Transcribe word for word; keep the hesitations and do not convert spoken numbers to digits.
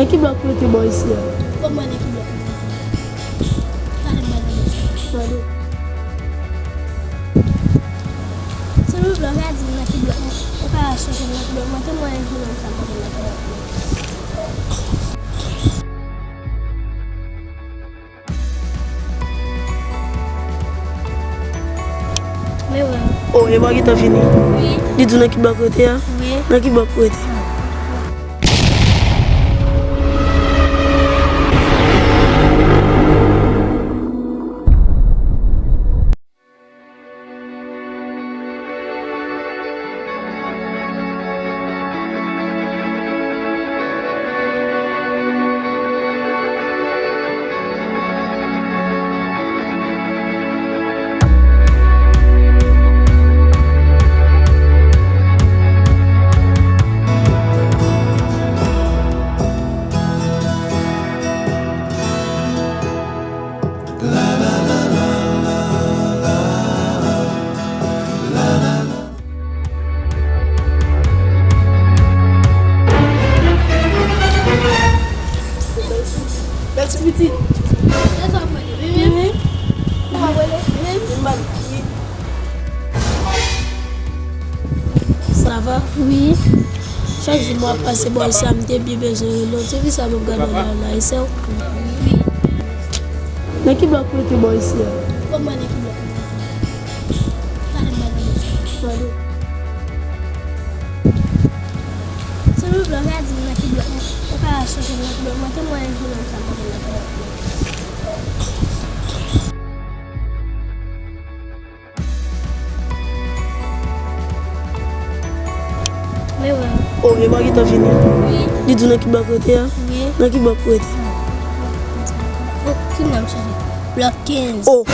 Nan ki blòk ou rete bò isi a? Bon, mwen nan ki blòk ou rete? Gade mwen nan blòk. Gade. Silvouplè, ou ka di m nan ki blòk mwen? Ou ka chonje m nan ki blòk mwen? Te mwen jwenn sa mwen nan ki blòk mwen. Wi, wi. Oh, e pa gentan fini? Wi. Li di w nan ki blòk ou rete a? Wi. Nan ki blòk ou rete? Bèl ti pitit. Sa va? Wi. Chak jou m ap pase bò sa, m te byen bezwen rele w. Ti fi sa m ap gade w la, la, e sè w? Nan ki blòk ou rete bò isi a? Bon, mwen nan ki blòk ou rete? Gade mwen nan blòk. Gade. Silvouplè, ou ka di m nan ki blòk mwen? Ou ka chonje m nan ki blòk mwen? Te mwen jwenn sa mwen nan ki blòk mwen. Wi, wi. Oh, e pa gentan fini? Wi. Li di w nan ki blòk ou rete a? Wi. Nan ki blòk ou rete? Oh, ki blòk chanje? Blòk kenz. Oh.